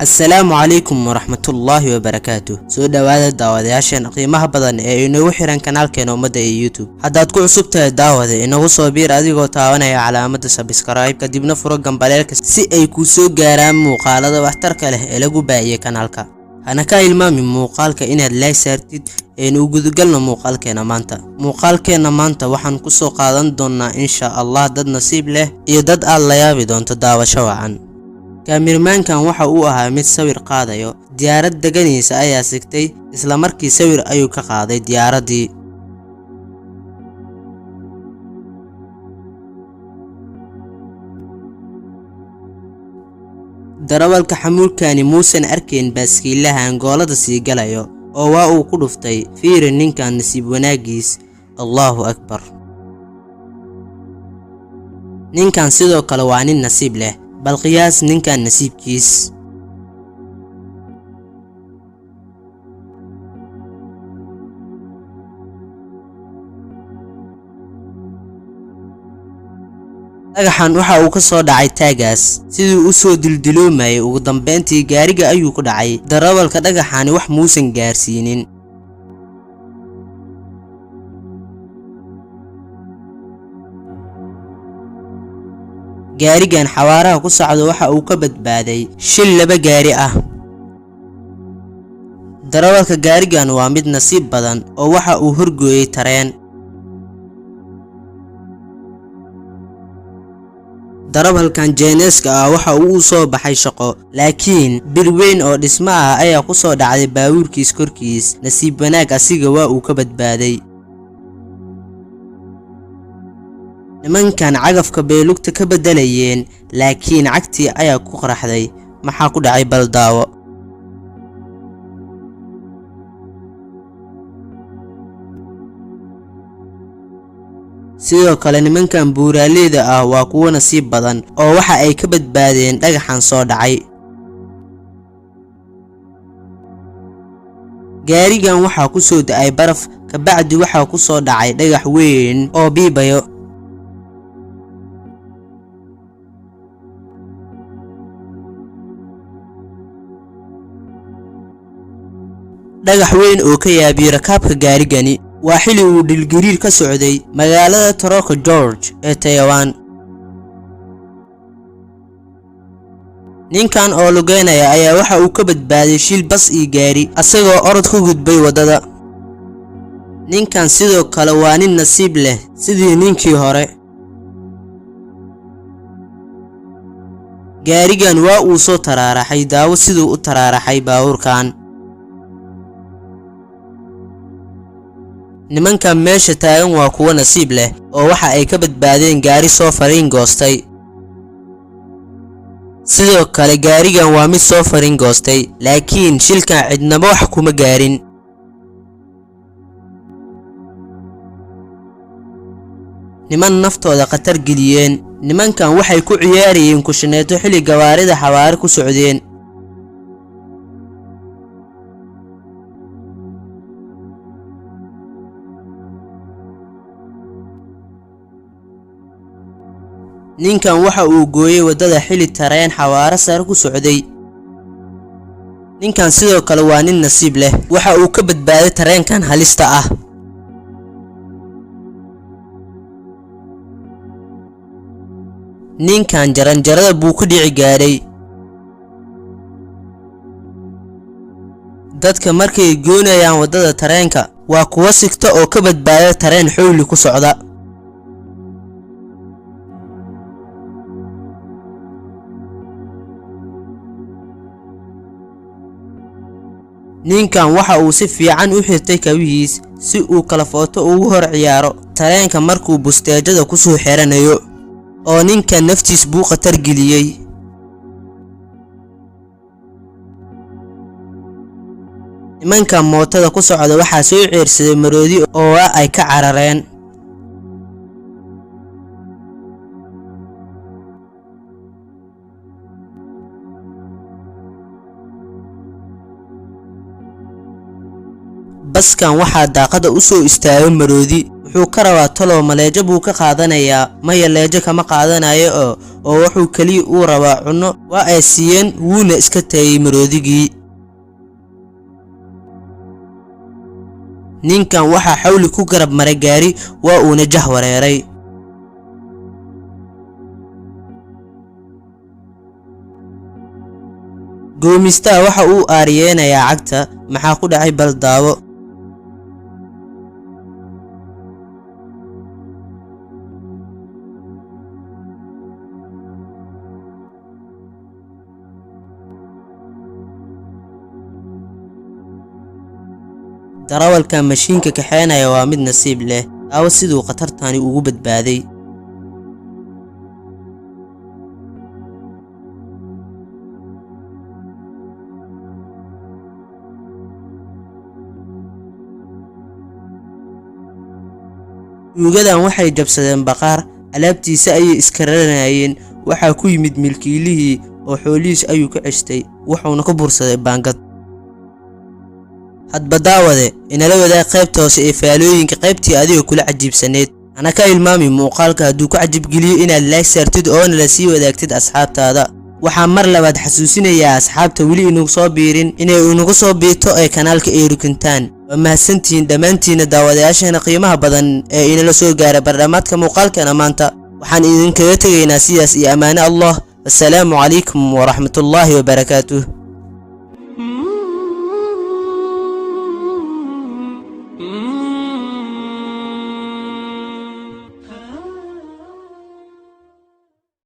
Assalaamu calaykum waraxmatullaahi wabarakaatu. Soo dhowaada daawadayaasheen qiimaha badan ee inagu xiran kanaalkeena ummadda ee YouTube. Haddaad ku cusub tahay, daawada, inagu soo biir adigoo taabanaya calaamadda subscribe, kadibna furo gambaleelka si ay kuu soo gaaraan muuqaalada waxtarka leh ee lagu baahiyey kanaalka. Hana ka hilmaamin muuqaalka inaad like saartid. Aynu u gudagalno muuqaalkeena maanta. Muuqaalkeena maanta waxaan ku soo qaadan doonaa, insha Allah, dad nasiib leh iyo dad aad la yaabi doonto. Daawasho wacan. Kaamirmaankan waxa uu ahaa mid sawir qaadayo. Diyaarad deganaysa ayaa sigtay, isla markii sawir ayuu ka qaaday diyaaraddii. Darawalka xamuulkani muusan arkayn baaskiilahan goolada sii galayo oo waa uu ku dhuftay. Fiiri ninkan nasiib wanaagiis! Allahu akbar! Ninkan sidoo kale waa nin nasiib leh. Bal qiyaas ninkan nasiibkiis! Dhagaxan waxa uu ka soo dhacay taagaas. Siduu u soo dildiloomayay, ugu dambeyntii gaariga ayuu ku dhacay. Darawalka dhagaxani wax muusan gaarsiinin. Gaarigan xawaaraha ku socda waxa uu ka badbaaday shil laba gaari ah. Darawalka gaarigan waa mid nasiib badan oo waxa uu horgooyay tareen. Darawalkan Jeeneeska ah waxa uu u soo baxay shaqo, laakiin bir weyn oo dhismo ah ayaa ku soo dhacday baabuurkiis korkiis. Nasiib wanaag, asiga waa uu ka badbaaday. Nimankan cagafka bay lugta ka beddelayeen, laakiin cagtii ayaa ku qaraxday. Maxaa ku dhacay? Bal daawo. Sidoo kale nimankan buuraaleyda ah waa kuwo nasiib badan oo waxa ay ka badbaadeen dhagaxan soo dhacay. Gaarigan waxaa ku soo da'ay baraf, kabacdi waxaa ku soo dhacay dhagax weyn oo biibayo. Dhagax weyn oo ka yaabiyey rakaabka gaarigani waa xili uu dhilgariir ka socday magaalada Toroka George ee Taiwan. Ninkan oo lugeynaya ayaa waxa uu ka badbaaday shil bas iyo gaari, asagoo orod ku gudbay waddada. Ninkan sidoo kale waa nin nasiib leh sidii ninkii hore. Gaarigan waa uu soo taraaraxay. Daawo siduu u taraaraxay baabuurkan. Nimankan meesha taagan waa kuwo nasiib leh oo waxa ay ka badbaadeen gaari soo fariin goostay. Sidoo kale gaarigan waa mid soo fariin goostay, laakiin shilkan cidnaba wax kuma gaarin. Niman naftooda khatar geliyeen. Nimankan waxay ku ciyaarayeen kushineeto xilli gawaarida xawaare ku socdeen. Ninkan waxa uu gooyey waddada xilli tareen xawaare sare ku socday. Ninkan sidoo kale waa nin nasiib leh, waxa uu ka badbaaday tareenkan halista ah. Ninkan jaranjarada buu ku dhici gaadhay. Dadka markay goynayaan waddada tareenka waa kuwo sigta oo ka badbaada tareen xowli ku socda. Ninkan waxa uu si fiican u xirtay kabihiis si uu kalafooto ugu hor ciyaaro tareenka markuu busteejada ku soo xiranayo, oo ninkan naftiis buu khatar geliyey. Nimanka mootada ku socda waxaa soo ceersaday maroodi oo waa ay ka carareen. Baskan waxaa daaqada u soo istaagay maroodi. Wuxuu ka rabaa talow? Maleejo buu ka qaadanayaa? Maya, leejo kama qaadanayo. Oo Oo wuxuu keliya uu rabaa cunno. Waa ay siiyeen, wuuna iska tagay maroodigii. Ninkan waxaa xawli ku garab maray gaari, waa uuna jah wareeray. Goomistaha waxa uu aariyeenayaa cagta. Maxaa ku dhacay? Bal daawo. Darawalka mashiinka kaxeynaya waa mid nasiib leh. Daawo siduu khatartani ugu badbaaday. Tuugadan waxay jabsadeen bakhaar, alaabtiisa ayay iska raranayeen. Waxaa ku yimid milkiilihii oo xoolihiis ayuu ka ceshtay, wuxuuna ku bursaday baangad. Hadba daawade, inala wadaag qaybta hoose ee faalooyinka qaybtii adiga kula cajiibsaneed. Hana ka ilmaami muuqaalka hadduu ku cajibgeliyo inaad like saartid oona la sii wadaagtid asxaabtaada. Waxaan mar labaad xasuusinayaa asxaabta weli inagu soo biirin inay inagu soo biirto ee kanaalka ay rukuntaan. Waa mahadsantihiin dhammaantiina daawadayaasheena qiimaha badan ee inala soo gaara barnaamijka muuqaalkana maanta. Waxaan idinkaga tegaynaa sidaas iyo ammaano Allah. Assalaamu calaykum waraxmatullaahi wabarakaatuh.